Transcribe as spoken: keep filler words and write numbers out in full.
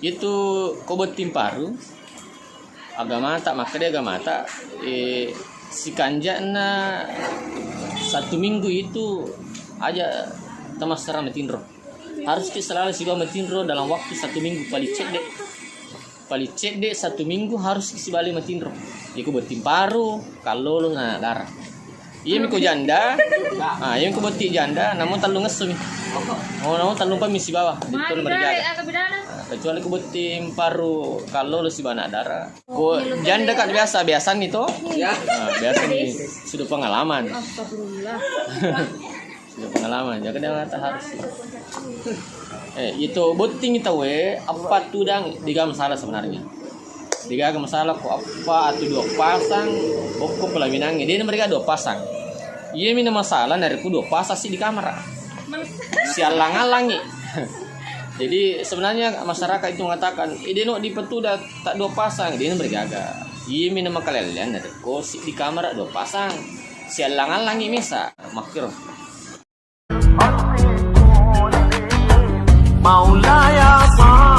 Itu ko botting paru, agamata, makkeda agamata, eh, sikanja'na satu minggu itu aja tamassara matinro. Harus ki selalu sibawa matinro dalam waktu satu minggu paling cedde. Paling cedde satu minggu harus ki sibali matinro. Iko botting paru, kallolo, na darah. Iya mi ko janda. Ah, iya mi ko botting janda, namu tellung esso mi. Oh, namu tellung pami sibawa. Itu mereka. Ah, kecuali ko botting paru, kallolo, sibawa na darah. Ko janda kan biasa, biasa ni to. Ya. Ah, biasa ni sudah pengalaman. Astagfirullah. Sudah pengalaman, jadi dia mengatakan harus. Eh, itu botting tauwe, apa tudang, degaga masalah sebenarnya. Degaga masalah ko apa atau dua pasang, okko pelaminan, dia mereka dua pasang. Iya mina masalah, narekko dua pasang sih di kamar. Sialang-alangi. Jadi sebenarnya masyarakat itu mengatakan, eh, dia no di petuda tak dua pasang, dia mereka gaga. Iya mina makalelean, narekko sih di kamar dua pasang. Sialang-alangi misa, makkiro. مولاي صل